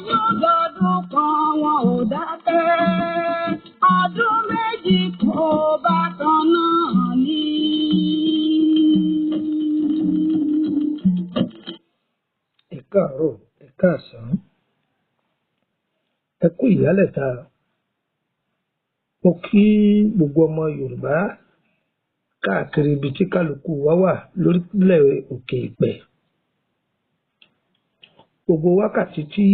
Oyún lọ́dún kan wọn ò dákẹ́. Ọdún méjì kò bá kan náà ní. Ẹ káàárọ̀, ẹ káàsán, ẹ kú ìyálẹ̀ta. Mo kí gbogbo ọmọ Yorùbá káàkiri ibi tí kálukú wa wà lórílẹ̀ òkè ìpẹ̀. Gbogbo wákàtí tí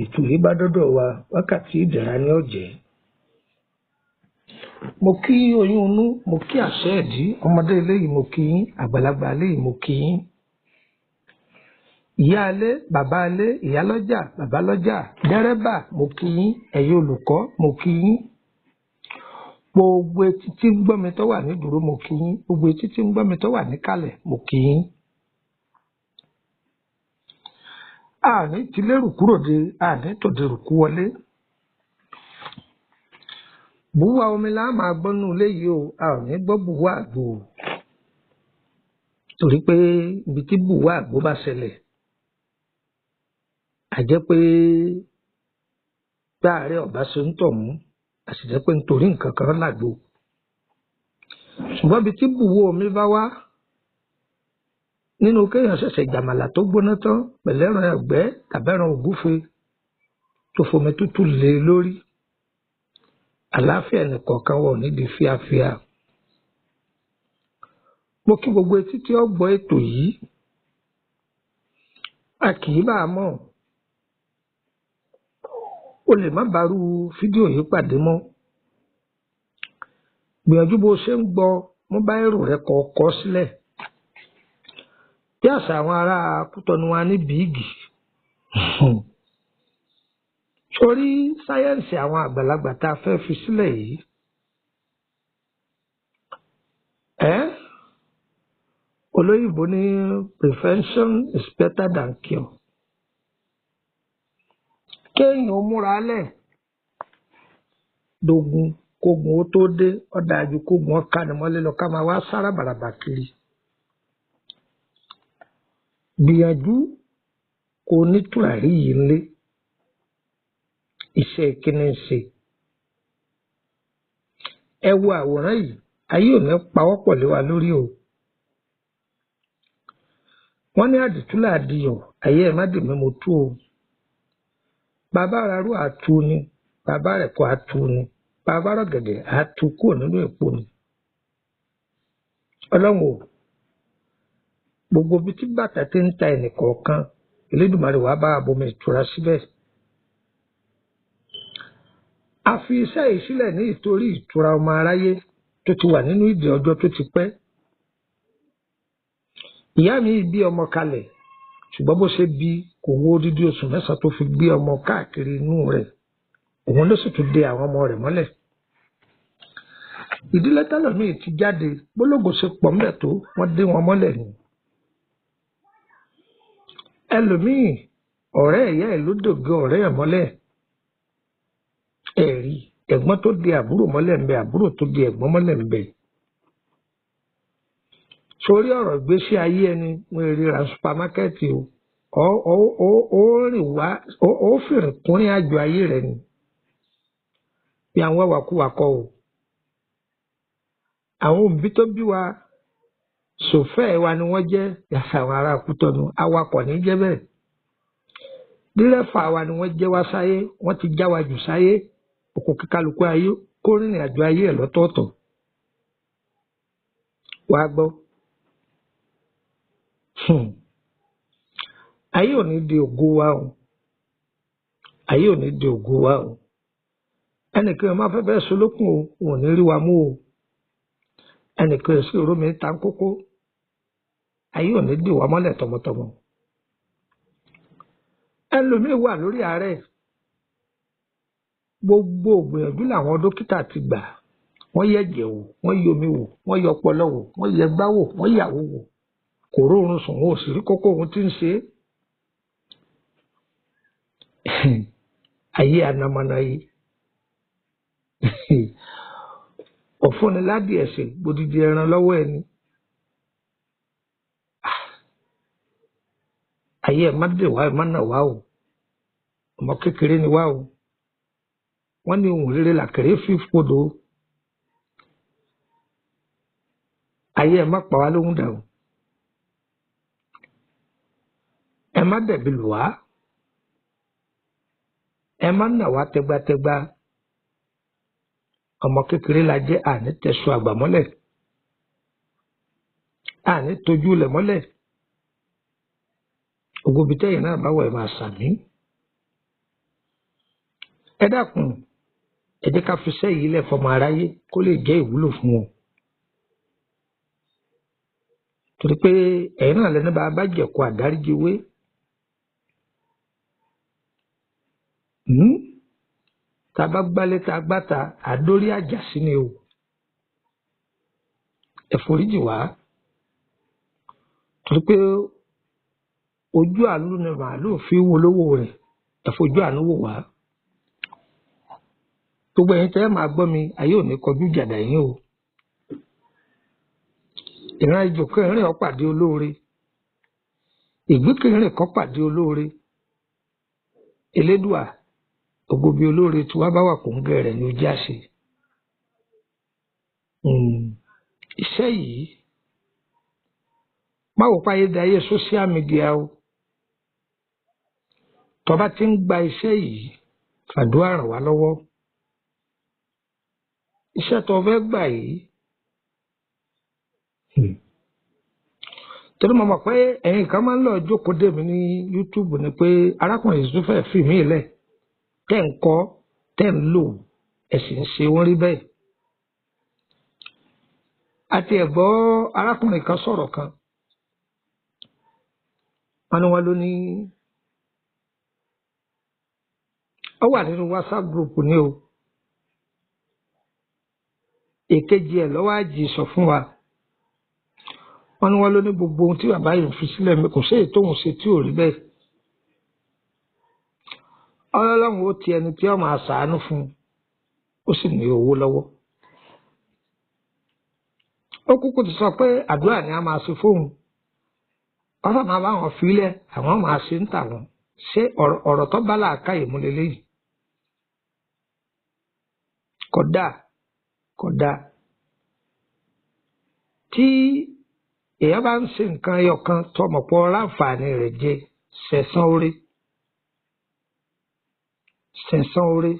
ètò yìí bá dọ́dọ̀ wa, wákàtí ìdẹ̀ra ni ó jẹ́. Mo kí oyún inú, mo kí àṣẹ ìdí, ọmọdé eléyìí mo kí yín, àgbàlagbà eléyìí mo kí yín. Ìyá alé, bàbá alé, ìyálọ́jà, bàbá lọ́jà, dẹ́rẹ́bà mo kí yín, ẹ̀yin olùkọ́ mo kí yín. Gbogbo etí tí ń gbọ́ mi tó wà nídùúró mo kí yín, gbogbo etí tí ń gbọ́ mi tó wà níkàlẹ̀ mo kí yín. Àní tilérù kúrò de, àní tòde rùkú wọlé. Bùwá omi la máa gbọ́ nínú ilé yìí o, a ò ní gbọ́ bùwá àgbo o. Torí pé ibi tí bùwá àgbo bá ṣẹlẹ̀, a jẹ́ pé gbáàrẹ̀ ọ̀bá ṣe ń tọ̀ mú, a sì jẹ́ pé nítorí nǹkan kan làgbo. Ṣùgbọ́n ibi tí bùwá omi bá wá, nínú kéèyàn ṣẹ̀ṣẹ̀ jàmàlà tó gbóná tán pẹ̀lú ẹran ẹ̀gbẹ́ tàbí ẹran ògúfe tó fomi tútù lé e lórí, àlàáfíà ẹnìkọ̀ọ̀kan wa ò ní di fíafíà. Mo kí gbogbo etí tí ó gbọ́ ètò yìí, a kì í bá a mọ̀. O lè má bàárù fídíò yìí pàdé mọ́. Gbìyànjú bó ṣe ń gbọ́, mú báírò rẹ kọ kọ sílẹ̀. Bí àṣà àwọn ará Kútọnu wa ní bíìgì. Sórí sáyẹ́ǹsì àwọn àgbàlagbà tá a fẹ́ fi sílẹ̀ yìí. Ẹ́ olóyìnbó ní prevention is better than cure. Kéèyàn ó múra lẹ̀ dogun kógun ó tó dé, ó dáa ju kógun ó káni mọ́lé lọ ká máa wá sára bàràbà kiri. Gbìyànjú kó ní tùràrí yìí ńlé. Iṣẹ́ kíni ń ṣe. Ẹ wo àwòrán yìí, ayé ò ní pawọ́pọ̀ lé wa lórí o. Wọ́n ní àdìtú làdìyọ̀, ayé ẹ má dì mí mo tú o. Bàbá rarú àtu ni, bàbá rẹ̀ kọ́ àtu ni, bàbá rọ̀gẹ̀dẹ̀ àtu kúrò nínú èpo ni. Ọlọ́run o, gbogbo ibi tí bàtà ti ń ta ẹnì kọ̀ọ̀kan, Elédùmarè wàá bá abomi ìtura síbẹ̀. A fi iṣẹ́ yìí sílẹ̀ ní ìtorí ìtura ọmọ aráyé tó ti wà nínú ìdè ọjọ́ tó ti pẹ́. Ìyá mi bí ọmọ kalẹ̀, ṣùgbọ́n bó ṣe bí kò wo odidi oṣù mẹ́sàn-án tó fi gbé ọmọ káàkiri inú rẹ̀. Òun ló sì tún de àwọn ọmọ rẹ̀ mọ́lẹ̀. Ìdílé tẹ́lòmíì ti jáde, bólógo ṣe pọ̀ ńbẹ̀ tó, wọ́n dé wọn mọ́lẹ̀ ni. Ẹlòmíì, ọ̀rẹ́ ìyá ẹ̀ ló dògo ọ̀rẹ́ ẹ̀ mọ́lẹ̀. Ẹ̀rí, ẹ̀gbọ́n tó di àbúrò mọ́lẹ̀ ń bẹ, àbúrò tó di ẹ̀gbọ́n mọ́lẹ̀ ń bẹ. Sórí ọ̀rọ̀ ìgbésí ayé ẹni, wọ́n ríra supamákẹ́ẹ̀tì o. Ó rìn wá, ó fìrìn kúnrín àjò ayé rẹ̀ ni. Bí àwọn wàkúwà kọ́ o. Àwọn òbí tó bí wa, sòfẹ́ wa ni wọ́n jẹ́, yàtọ̀ àwọn ará Kútọnu, awakọ̀ ní jẹ́ bẹ́ẹ̀. Dírẹ́fà wa ni wọ́n jẹ́ wá sáyé, wọ́n ti já wa jù sáyé, òkú kíkálukú ayé kó rìnrìn àjò ayé ẹ̀ lọ́tọ̀ọ̀tọ̀. Wàá gbọ́. Ayé ò ní di ògo wa o. Ayé ò ní di ògo wa o. Ẹnìkan máa fẹ́ fẹ́ solókùn o, wọn ò ní rí wa mú o. Ẹnìkan sì rómi ta kókó. Ayé ò ní dì wá mọ́lẹ̀ tọmọtọmọ. Ẹlòmíì wà lórí àárẹ̀. Gbogbo ògbìyànjú làwọn dókítà ti gbà. Wọ́n yẹ̀jẹ̀ wò, wọ́n yomi wò, wọ́n yọpọlọ wò, wọ́n yẹgbá wò, wọ́n yàwó wò. Kò róorun sùn, wọn ò sì rí kókó ohun tí ń ṣe é. Ayé anamọ́nà yìí. Ọ̀fúnniládìí ẹ̀sìn gbòdìdì ẹran lọ́wọ́ ẹni. Ayé ẹ má dè wá, ẹ má nà wá o. Ọmọ kékeré ni wá o. Wọ́n ní ohun rere làkèrè fi fodò. Ayé, ẹ má pa wá lóhùn dà o. Ẹ má dẹ̀bi lù wá. Ẹ má nà wá tẹgbátẹgbá. Ọmọ kékeré la jẹ́, àní tẹ̀sùn àgbà mọ́lẹ̀, àní tójú lẹ̀ mọ́lẹ̀. Ògo tẹ́yìn náà báwọ̀, ẹ̀ máa sàmí. Ẹ dákun, ẹ jẹ́ ká fi sẹ́yìn lẹ̀ fọmọ aráyé kó lè jẹ́ ìwúlò fún wọn, torí pé ẹ̀yin náà lẹ́nu bá bá jẹ̀kọ àdáríjìwé. Tá a bá gbálé, tá a gbáta, àdórí àjà sí ni o. Ẹ foríjì wá, torí pé ojú àánú ni màálùú fi wo lówó rẹ̀. Ẹ fojú àánú wò wá. Gbogbo ẹ̀yin tẹ́ ẹ máa gbọ́ mi, ayé ò ní kọjú jàdá yín o. Ìran ejò kẹrin ó pàdé olóore, ìgbín kẹrin kan pàdé olóore. Elédùà, ògo bí olóore tí wàá bá wà kó ń gẹ rẹ̀ ní ojú àṣẹ. Iṣẹ́ yìí, má wò páyé dayé social media o. Tó bá ti ń gba iṣẹ́ yìí, fàdúrà ràn wá lọ́wọ́. Iṣẹ́ tó fẹ́ gbà yìí, torí mo mọ̀ pé ẹ̀yin kan máa ń lọ jókòó dè mí ní YouTube ni pé arákùnrin yìí tún fẹ́ fi mí lẹ̀. Tẹ́ ń kọ́, tẹ́ ń lò, ẹ̀ sì ń ṣe wọ́n rí bẹ́ẹ̀. Àti ẹ̀gbọ́ arákùnrin kan sọ̀rọ̀ kan, wọ́n ní wọ́n ló ní ó wà nínú WhatsApp group ní o. Èkejì ẹ̀ lọ́wọ́ àjì sọ fún wa. Wọ́n ní wọ́n ló ní gbogbo ohun tí bàbá yìí fi sílẹ̀ kò sí èyí tóun ṣe tí ò rí bẹ́ẹ̀. Ọlọ́run ó ti ẹni tí ó máa ṣàánú fún un, ó sì ní owó lọ́wọ́. Ó kúkú ti sọ pé àdúrà ni a máa ṣe fóun, wọ́n sọ máa bá wọn filẹ̀, àwọn máa ṣe ń tà wọ́n. Ṣé ọ̀rọ̀ tó bá làákàyè mú leléyìí? Kódà kódà tí èèyàn bá ń ṣe nǹkan ẹyọ kan tó mọ̀ pọ̀ láǹfààní rẹ̀ jẹ, ṣẹ̀san oore, ṣẹ̀san oore.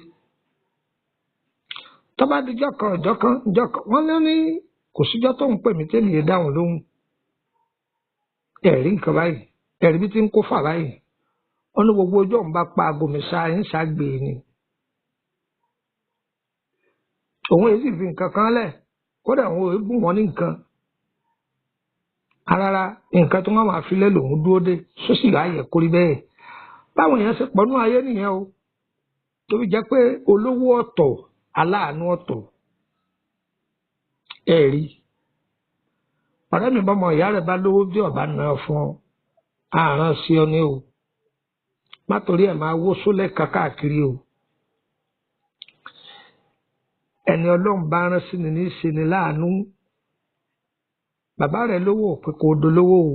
Tó bá dijọ́ kan, ọjọ́ kan, ọjọ́ kan, wọ́n lé ní kò síjọ́ tó ń pè mí tẹ́lẹ̀ yẹn dáhùn lóhùn. Ẹ̀rí nǹkan báyìí, ẹ̀rí bí ti ń kó fà báyìí. Wọ́n ní gbogbo ọjọ́ òun bá pa aago mi ṣáá ń ṣàgbé ni. Òun èyí sì fi nǹkan kan lẹ̀, kódà òun ò bùn wọ́n ní nǹkan. Arára nǹkan tí wọ́n máa fi lé lòun dúró dé sósì láàyè kórí bẹ́ẹ̀. Báwọn èèyàn ṣe pọ̀ nú ayé nìyẹn o. Tó fi jẹ́ pé olówó ọ̀tọ̀, aláàánú ọ̀tọ̀. Ẹ rí. Ọ̀rẹ́ mi, bọ́mọ ìyá rẹ̀ bá lówó, bí ọ̀bá náà fún ọ, àrán sí ọ ní o. Má torí ẹ̀ máa wó sólẹ̀ káàkiri o. Ẹni Ọlọ́run bá rán sí ni ní í ṣe ni láàánú. Bàbá rẹ̀ lówó pé kó dolówó o.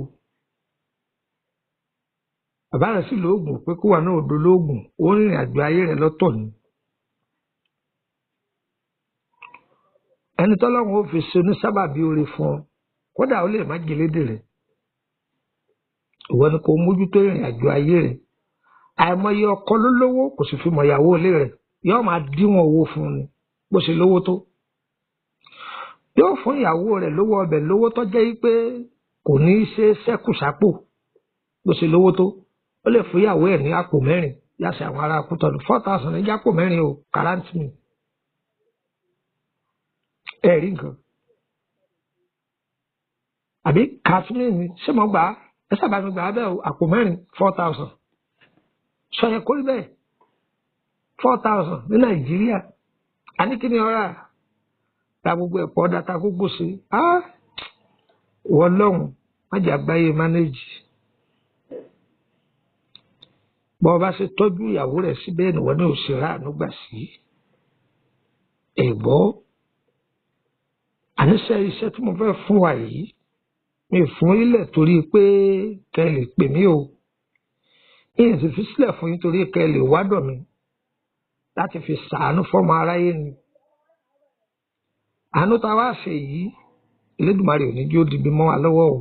Bàbá rẹ̀ sì lóògùn pé kó wà náà dolóògùn. Ó rìnrìn àjò ayé rẹ̀ lọ́tọ̀ ni. Ẹni tọ́lọ́run ó fi ṣe onísábàbí oore fún ọ, kódà ó lè má jẹlédè rẹ̀. Ìwọ ni kò mójútó ìrìn àjò ayé rẹ̀. Àìmọye ọkọ ló lówó, kò sì fi mọ̀ ìyàwó ilé rẹ̀. Yóò máa díwọ̀n owó fún un ni bó ṣe lówó tó. Yóò fún ìyàwó rẹ̀ lówó ọbẹ̀, lówó tó jẹ́ pé kò ní í ṣe ṣẹ́kù sápò bó ṣe lówó tó. Ó lè fún ìyàwó ẹ̀ ní àpò mẹ́rin yàtọ̀ àwọn ará Kútọ̀nù, 4,000 ní jápò mẹ́rin o, kàrántì mi. Ẹ rí nǹkan. Àbí kàtúmí ni ṣé mo gbà á? Ẹ sábà mi gbà á bẹ́ẹ̀ o, àpò mẹ́rin, 4,000. Sọ̀yẹ̀ kórìí bẹ́ẹ̀, 4,000 ní Nàìjíríà. Àní kí ni ọ̀rá? Ta gbogbo ẹ̀pọ̀ data gbogbo sí. Ìwọ lọ́hùn, má jẹ́ àgbáyé mánéjì. Bọ́ ọ bá ṣe tọ́jú ìyàwó rẹ̀ síbẹ̀ ni wọ́n ní òṣèré àánú gbà sí. Ẹ̀gbọ́, àníṣe iṣẹ́ tí mo fẹ́ fún wa yìí, mi fún ilẹ̀ torí pé kẹ́ ẹ lè pè mí o. Èyí sì fi sílẹ̀ fún yín torí kẹ́ ẹ lè wádọ̀ mi láti fi sàánú fọ́mọ aráyé ni. Àánú tá a wá ṣe yìí, Elédùmarè ò ní jí ó dibi mọ́ wa lọ́wọ́ o.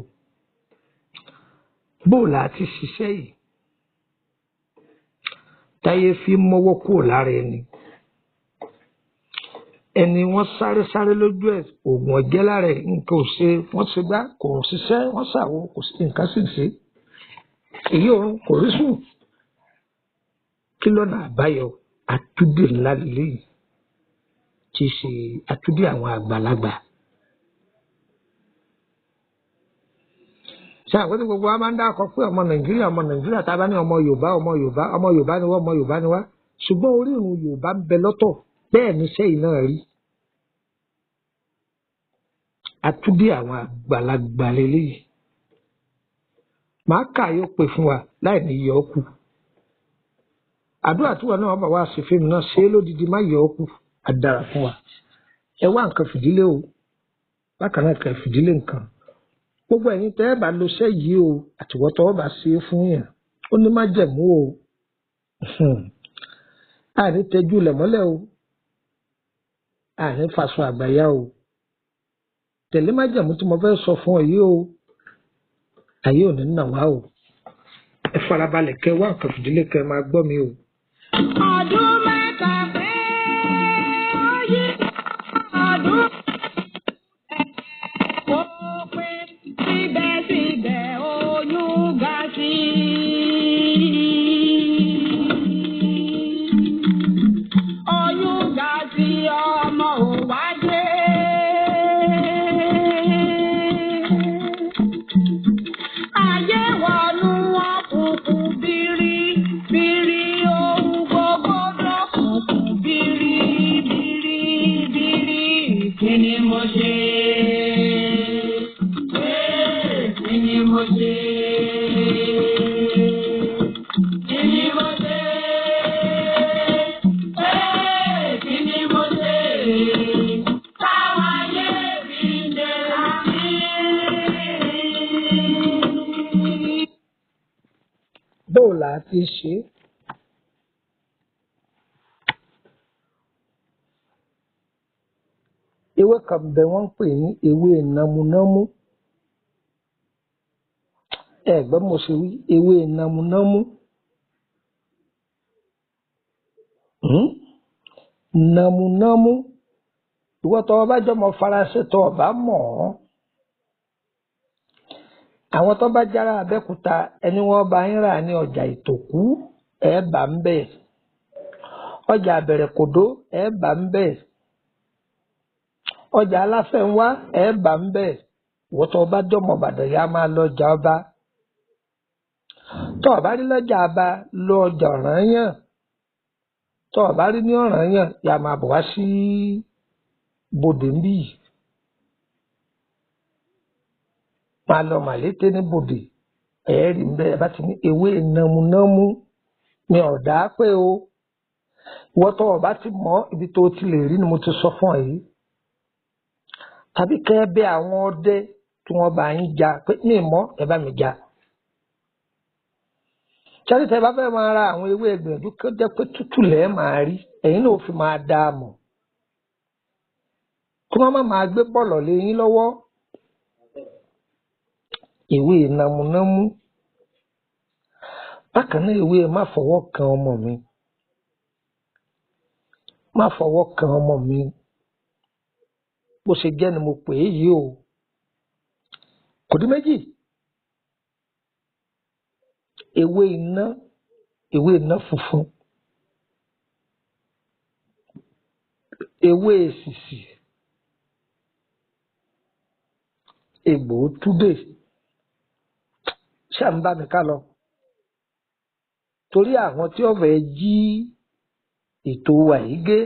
Bóòlù àti ṣiṣẹ́ yìí táyé fi mọ́wọ́ kúrò lára ẹni. Ẹni wọ́n sáré sáré lójú ẹ̀, oògùn ọ̀jẹ́ lára ẹ̀, nǹkan ò ṣe, wọ́n ṣe gbá, kò ṣiṣẹ́, wọ́n ṣàwo, kò sí nǹkan sì ṣe. Èyí òun kò rí sùn. Kí lọ́nà àbáyọ? Àtúndì ńlá lélẹ́yìí tí í ṣe àtúndì àwọn àgbàlagbà. Ṣé àwọn tí gbogbo wa máa ń dákọ pé ọmọ Nàìjíríà, ọmọ Nàìjíríà, tá a bá ní ọmọ Yorùbá, ọmọ Yorùbá, ọmọ Yorùbá ni wá, ọmọ Yorùbá ni wá. Ṣùgbọ́n orírun Yorùbá ń bẹ lọ́tọ̀, bẹ́ẹ̀ ni iṣẹ́ yìí náà rí. Àtúndì àwọn àgbàlagbà lélẹ́yìí. Màá kà yóò pè fún wa láì ní yọ ọ́ kù. Àdúrà tí wọn náà bá wá ṣe fíìmù náà ṣe é lódidi, má yọ ọ́ kù, á dára fún wa. Ẹ wá nǹkan fìdílé o, bákan náà kẹ́ fìdílé nǹkan. Gbogbo ẹ̀yin tẹ́ ẹ bá lo iṣẹ́ yìí o, àtiwọ́ tọ́ ọ bá ṣe é fún yàn, ó ní májẹ̀mú o. Àní tẹjú ilẹ̀ mọ́lẹ̀ o, àní faṣọ àgbàyà o. Tẹ̀lé májẹ̀mú tí mo fẹ́ sọ fún ọ yìí o, ayé ò ní nà wá o. Ẹ farabalẹ̀ kẹ́ wá nǹkan fìdílé kẹ́ máa gbọ́ mi o. Ọdún mẹ́ta pé ó yí ọdún kò pé, síbẹ̀síbẹ̀ oyún ga sí i. Oyún ga sí ọmọ ò wá dé. Ayé wọnú òkùnkùn bírí bírí, ohun gbogbo dọ́kùnkùn bírí bírí bírí. Kí ni mo ṣe? Ee, kí ni mo ṣe? Kí ni mo ṣe? Ee, kí ni mo ṣe? Táwọn ayé fi ń ṣe mí. Bóòlù àti ṣe é. Ewé kan bẹ wọ́n ń pè ní ewé namunámú. Ẹ gbọ́ mo ṣe wí, ewé namunámú. Hmm? Namunámú. Ìwọ tọ́ ọ bá jọmọ Faransé tọ́ ọ bá mọ̀ ọ́. Àwọn tó bá jára Abẹ́òkúta, ẹni wọ́n bá ń rà ní ọjà Ìtòkú, ẹ̀ bá ń bẹ̀. Ọjà Àbẹ̀rẹ̀kòdó, ẹ̀ bá ń bẹ̀. Ọjà Aláfẹnwá, ẹ̀ bá ń bẹ̀. Ìwọ tó bá jọmọ Ìbàdàn, yá máa lọ ọjà ọba. Tó o bá rí lọ́jà ọba, lọ ọjà Ọ̀rànyàn. Tó o bá rí ní Ọ̀rànyàn, yá máa bọ̀ wá sí Bòdè ń bí yìí. Máa lọ Màlété ní Bòdè, ẹ̀ẹ́rì ń bẹ́ ẹ bá ti ní ewé namunámú mi ọ̀dà pé o. Ìwọ tó o bá ti mọ̀ ibi tó o ti lè rí ni mo ti sọ fún ọ yìí. Tàbí kẹ́ ẹ bẹ àwọn ọdẹ tí wọ́n bá ń ja pé mi mọ̀, ẹ bá mi ja. Sẹ́ni tẹ́ bá fẹ́ máa ra àwọn ewé ẹgbẹ̀rún kó jẹ́ pé tútù lẹ́ẹ̀ máa rí, ẹ̀yin náà ó fi máa dá a mọ̀. Kí wọ́n má máa gbé bọ̀lọ̀ lé yín lọ́wọ́. Ewé namunámú. Bákan náà, ewé má fọwọ́ kan ọmọ mi. Má fọwọ́ kan ọmọ mi. Bó ṣe jẹ́ ni mo pè é yìí o. Kò dín méjì. Ewé iná, ewé iná funfun. Ewé èsìsì. Egbò túdè. Ṣé à ń bá mi ká lọ? Torí àwọn tí ó fẹ́ jí ètò wa yìí gé,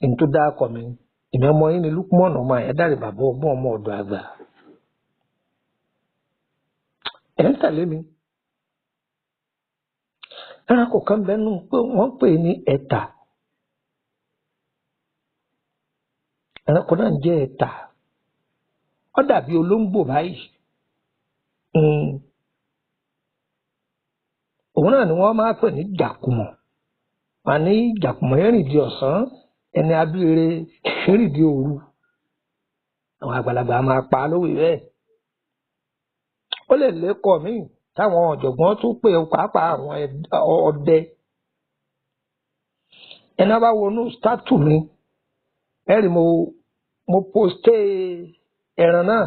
n tó dá akọ mi, èmi ọmọ yín ni Lukman ọmọ Àyádáre, bàbá ọgbọ́n ọmọ ọ̀dọ̀ àgbà. Ẹ̀ ń tẹ̀lé mi. Ẹranko kan bẹ́ẹ̀ nù pé wọ́n ń pè ní ẹ̀tà. Ẹranko náà ń jẹ́ ẹ̀tà. Ó dàbí olóńgbò báyìí. Òun náà ni wọ́n máa pè ní jàkùmọ̀. Wà ní jàkùmọ̀ ẹ̀rìndì ọ̀sán, ẹni abíire ẹ̀rìndì òru. Àwọn àgbàlagbà máa pa á lówe bẹ́ẹ̀. Ó lè lékọ̀ọ́ míì táwọn ọ̀jọ̀gbọ́n tún pè pàápàá àwọn ọdẹ. Ẹni bá wọnú státù mi, ẹ̀rì mo posté ẹran náà.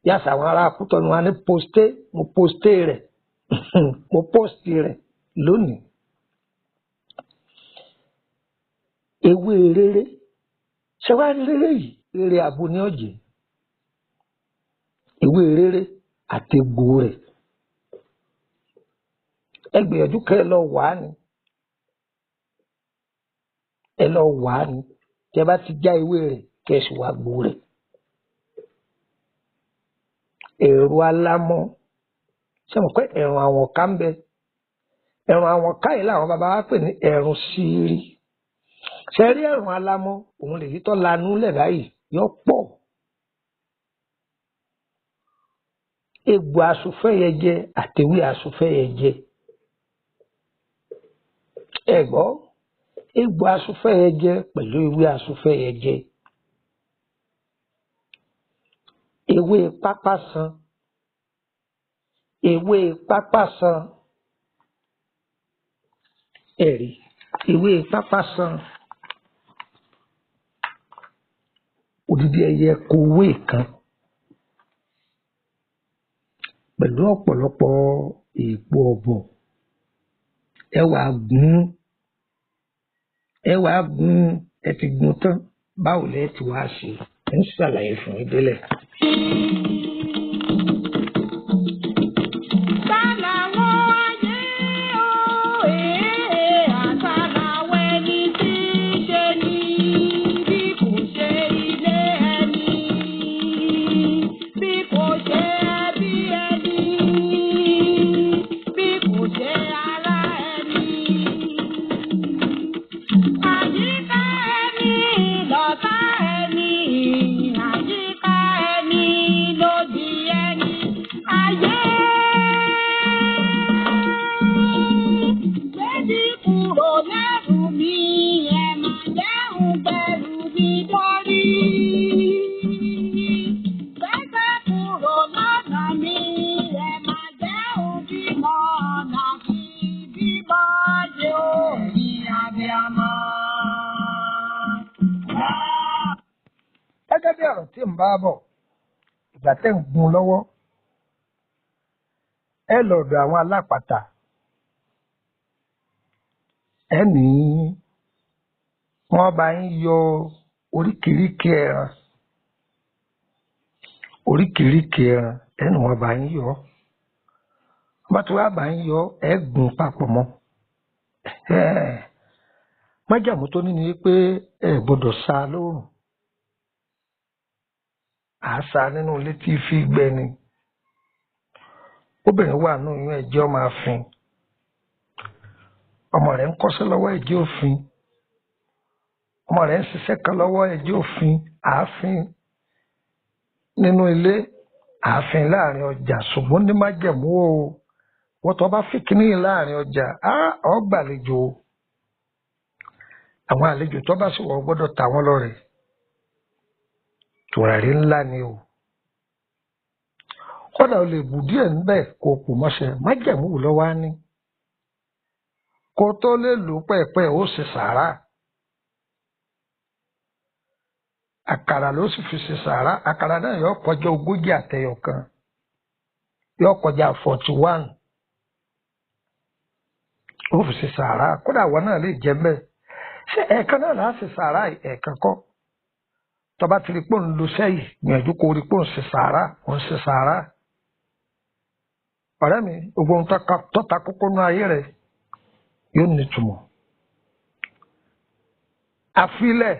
Yàtọ̀ àwọn ará Kútọ̀nù wa ní posté, mo posté rẹ̀, mo posti rẹ̀ lónìí. Ewé rere, ṣé wàá rí rere yìí? Rere abo ní ọ̀jẹ̀. Ewé rere àti egbò rẹ̀. Ẹ gbìyànjú kẹ́ ẹ lọ wà á ni. Ẹ lọ wà á ni. Tí ẹ bá ti já ewé rẹ̀, kẹ́ ẹ sì wá gbò rẹ̀. Ẹ̀rù alámọ̀. Ṣé mo pé ẹ̀rùn àwọn ká ń bẹ? Ẹ̀rùn àwọn ká yìí làwọn bàbá wa pè ní ẹ̀rùn síírí. Ṣé rí ẹ̀rùn alámọ̀? Òun lèyí tó lanú lẹ̀ báyìí, yọ pọ̀. Egbò asufẹ́yẹjẹ àtẹwé asufẹ́yẹjẹ. Ẹ gbọ́, egbò asufẹ́yẹjẹ pẹ̀lú ewé asufẹ́yẹjẹ. Ewé pápásan, ewé pápásan, ẹ̀rí, ewé pápásan. Odidi ẹyẹ kowé kan pẹ̀lú ọ̀pọ̀lọpọ̀ èèpo ọ̀bọ̀. Ẹ wàá gún, ẹ wàá gún, ẹ ti gún tán. Báwo lẹ ti wá ṣe? Ń ṣàlàyé fún yín délẹ̀. Sálàwọ̀ ayé o, èé, àsálàwọ̀ ẹni tí í ṣe ni, bí kò ṣe ilé ẹni, bí kò ṣe ẹbí ẹni, bí kò ṣe ará ẹni. Àyíká ẹni lọ̀tá ẹni, àyíká ẹni lòdì ẹni. Ayé gbèdí kúrò lẹ́rù mi, ẹ̀ má jẹun pẹ̀lú mi dọ́rí. Gbẹ́sẹ̀ kúrò lọ́nà mi, ẹ̀ má jẹun bímọ ọ̀nà kí bímọ jẹ́ òní abiyamọ. Gẹ́gẹ́ bí ọ̀rọ̀ tí ń bá bọ̀, ìgbà tẹ́ ń gun lọ́wọ́, ẹ lọ ọ̀dọ̀ àwọn alápàtà. Ẹ ní wọ́n bá ń yọ oríkèéríkèé ẹran, oríkèéríkèé ẹran, ẹ ní wọ́n bá ń yọ. Wọ́n bá ti wá bá ń yọ, ẹ gún papọ̀ mọ́. Májàmú tó ní ni pé ẹ gbọ́dọ̀ sá lóòrùn. À á sá nínú ilé tí fi gbẹ ni. Obìnrin wà nínú oyún ẹ̀jẹ̀ ọmọ àfin. Ọmọ rẹ̀ ń kọ́ṣẹ́ lọ́wọ́ ẹ̀jẹ̀ òfin. Ọmọ rẹ̀ ń ṣiṣẹ́ kan lọ́wọ́ ẹ̀jẹ̀ òfin. Àáfin nínú ilé, àáfin láàrin ọjà, ṣùgbọ́n ní májẹ̀mú o. Wọ́n tó bá fi kíní yìí láàrin ọjà, á ọ́ gbàlejò o. Àwọn àlejò tó bá sì wọ̀ gbọ́dọ̀ ta wọ́n lọ́rẹ. Tùràrí ńlá ni o. Kódà o lè bù díẹ̀ ńbẹ̀ kó o pò mọ́ṣẹ́, májẹ̀mú wò lọ́wọ́ á ní. Kó o tó lè lò ó pẹ́ẹ́pẹ́, ó ṣe sàárà. Àkàrà ló sì fi ṣe sàárà. Àkàrà náà yóò kọjá 40 àtẹyọ kan. Yóò kọjá 41. Ó fi ṣe sàárà. Kódà àwọn náà lè jẹ bẹ́ẹ̀. Ṣé ẹ̀ẹ̀kan náà là á ṣe sàárà yìí? Ẹ̀ẹ̀kan kọ́. Tó bá ti rí pé òun lo sẹ́yìn, gbìyànjú kó rí pé òun ṣe sàárà, òun ṣe sàárà. Ọ̀rẹ́ mi, gbogbo ohun tó ta kókó nú ayé rẹ̀ yóò nítumọ̀. Àfilẹ̀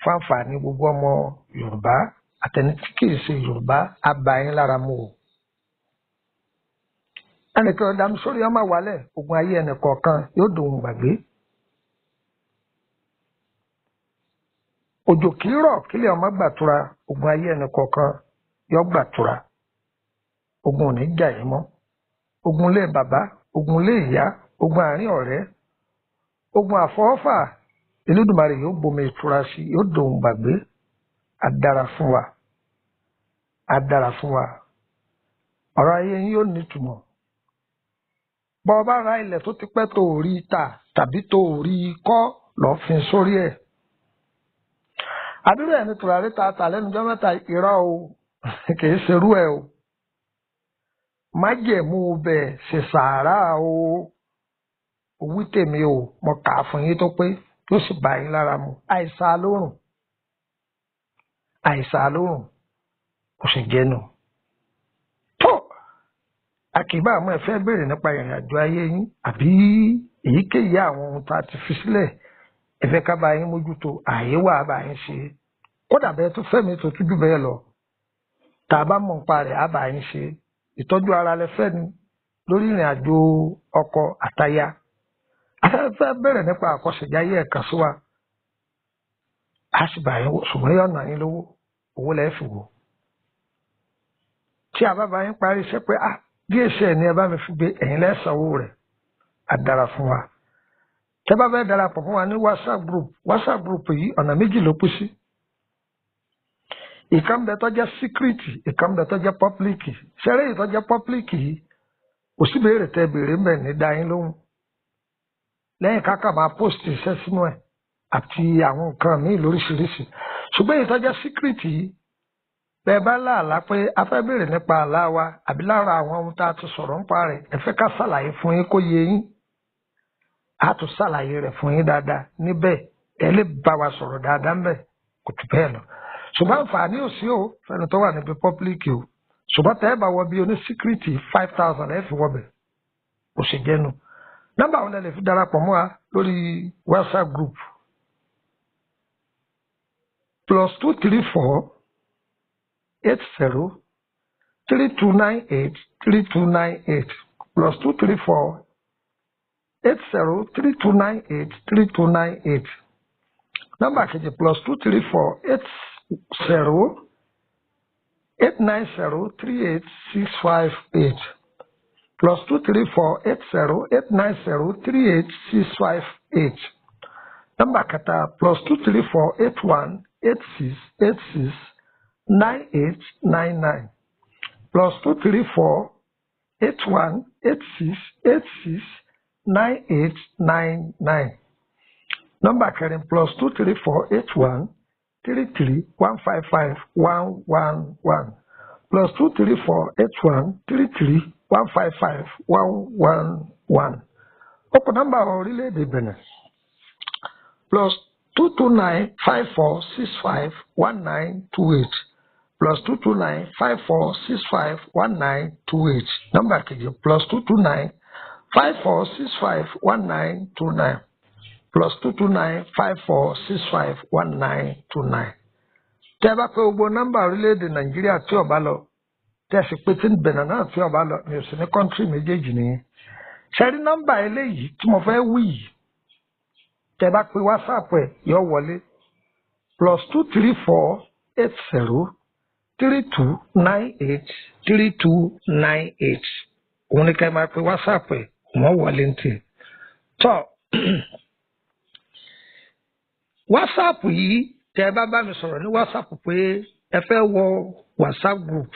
fáǹfààní gbogbo ọmọ Yorùbá àtẹni tí kìí ṣe Yorùbá á bá yín lára mu o. Ẹnìkan ọ̀dà mi sórí ọmọ wàlẹ̀, ogun ayé ẹnì kọ̀ọ̀kan yóò dòun gbàgbé. Òjò kìí rọ̀ kílẹ̀ ọmọ gbàtura, ogun ayé ẹnì kọ̀ọ̀kan yóò gbàtura. Ogun ò ní jà yín mọ́. Ogun ilé bàbá, Ogun ilé ìyá, ogun àárín ọ̀rẹ́, ogun àfọwọ́fà, Elédùmarè yóò bomi ìtura sí, yóò dòun gbàgbé. Á dára fún wa, á dára fún wa. Ọ̀rọ̀ ayé yín yóò nítumọ̀. Bọ́ ọ bá ra ilẹ̀ tó ti pẹ́ tó ò rí tà tàbí tó ò rí kọ́, lọ́ọ́ fi sórí ẹ̀. Àdúrà ẹni tùràrí ta tà lẹ́nujọ́ mẹ́ta, irọ́ o, kì í ṣerú ẹ̀ o. Májẹ̀mú bẹ̀ ṣe sàárà o. Owí tèmi o, mo kà á fún yín tó pé yóò sì bá yín lára mu. Àìsà lórùn, àìsà lórùn, kò sì jẹ́nu. Tó àkìbá àmọ́ ẹ fẹ́ béèrè nípa ìrìn àjò ayé yín àbí èyíkéyìí àwọn ohun tá a ti fi sílẹ̀, ẹ fẹ́ ká bá yín mójútó, ààyè wà bá yín ṣe. Kódà bẹ́ẹ̀ tó fẹ́mi tó tújú bẹ́ẹ̀ lọ, tá a bá mọ̀ nípa rẹ̀ á bá yín ṣe. Ìtọ́jú ara lẹ fẹ́ ni lórí ìrìn àjò ọkọ àtaya. A fẹ́ bẹ̀rẹ̀ nípa àkọsẹ̀jáyé ẹ̀kan sí wa, a sì bá yín wò, ṣùgbọ́n yóò ná yín lówó, owó lẹ́ fi wò. Tí a bá bá yín parí iṣẹ́ pé ah bí èsì ẹ̀ ní ẹ bá mi fi gbé, ẹ̀yin lẹ́sànwó rẹ̀, á dára fún wa. Tẹ́ bá fẹ́ darapọ̀ fún wa ní WhatsApp group, WhatsApp group yìí ọ̀nà méjì ló pín sí. Ìkan bẹ tó jẹ́ secret, ìkan bẹ tó jẹ́ public. Ṣẹ́rẹ́ yìí tó jẹ́ public yìí, kò sí béèrè tẹ́ béèrè ń bẹ̀ ní dá yín lóhùn. Lẹ́yìn káka máa post iṣẹ́ sínú ẹ̀ àti àwọn nǹkan míì lóríṣiríṣi. Ṣùgbọ́n èyí tó jẹ́ secret yìí, bẹ́ẹ̀ bá láàlá pé a fẹ́ béèrè nípa àlá wa àbí lára àwọn ohun tá a ti sọ̀rọ̀ nípa rẹ̀, ẹ fẹ́ ká ṣàlàyé fún yín kó yé yín. A tún ṣàlàyé rẹ̀ fún yín dáadáa níbẹ̀, ẹ lè bá wa sọ̀rọ̀ dáadáa ńbẹ̀, kò jù bẹ́ẹ̀ lọ. Ṣùgbọ́n àǹfààní ò sí o fẹ́ni tó wà níbi pọ́blíkì o. Ṣùgbọ́n tẹ́ ẹ bá wọ bí oní síkírìtì 5,000 ẹ fi wọbẹ̀, kò sì jẹ́nu. Nọ́mbà àwọn ẹ lè fi darapọ̀ mọ́ wa lórí WhatsApp group +234 80 3298 3298 +234 80 3298 3298. Nọ́mbà kejì +234 80 890 38658 +234 80 890 38658. Nọ́mbà kẹta +234 81 86 86 9899 +234 81 86 86 9899. Nọ́mbà kẹrin +234 81 33 155 111 +234 81 33 155 111. Ó kù nọ́mbà orílẹ̀-èdè Benin +229 54 65 1928 +229 54 65 1928. Nọ́mbà kejì +229 54 65 1929 +229 54 65 1929. Tẹ́ ẹ bá pé gbogbo nọ́mbà orílẹ̀-èdè Nàìjíríà tí ó bá lọ, tẹ́ ẹ sì pé tí Benin náà tí ó bá lọ, mi ò sí ní kọ́ńtírì méjèèjì nìyẹn. Ṣé rí nọ́mbà eléyìí tí mo fẹ́ wí yìí? Tẹ́ ẹ bá pé WhatsApp ẹ̀ yọ wọlé +234 80 3298 3298. Òun ni ká ẹ máa pe WhatsApp ẹ̀, wọ́n wọlé ní tiẹ̀. Tọ́ WhatsApp yìí, tẹ́ ẹ bá bá mi sọ̀rọ̀ ní WhatsApp pé ẹ fẹ́ wọ WhatsApp group.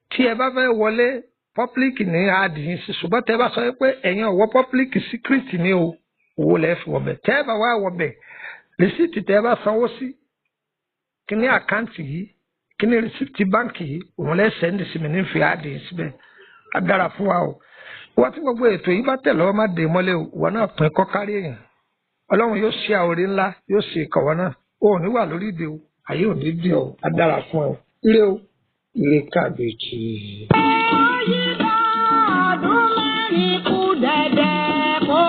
Tí ẹ bá fẹ́ wọlé public ní àdì yín sí, ṣùgbọ́n tẹ́ ẹ bá sọ pé ẹ̀yin ọ̀wọ́ public secret ni o, owó lẹ́ fi wọbẹ̀. Tẹ́ ẹ bá wá wọbẹ̀, rìsíìtì tẹ́ ẹ bá sanwó sí, kíní àkáǹtì yìí, kíní rìsíìtì báǹkì yìí, òun lẹ́ sẹ́ndì sí mi ní fi àdì yín síbẹ̀. Á dára fún wa o. Wọ́n tí gbogbo ètò yìí bá tẹ̀ lọ́wọ́ má dé mọ́lẹ̀ o, ìwọ náà pín kọ́ kárí èèyàn. Ọlọ́run yóò ṣe àwòrán ńlá, yóò ṣe ìkọ̀wọ́ náà. O ò ní wà lórí ìdè o, ayé ò ní dì ọ́, á dára fún ẹ. Ire o, ire kàbìtì. Oyinda ọdún mẹ́rin kù dẹ̀dẹ̀ kó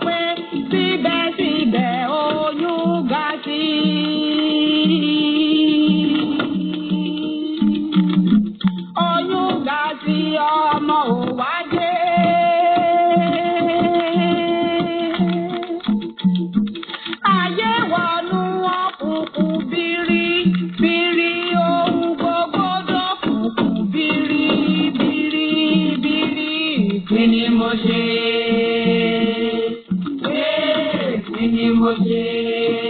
pé síbẹ̀síbẹ̀ oyún ga sí i. Oyún ga sí ọmọ ò wá dé. Ayé wọnú òkùnkùn bírí bírí ohun gbogbo dókùnkùn bírí bírí. Kí ni mo ṣe? Kí ni mo ṣe?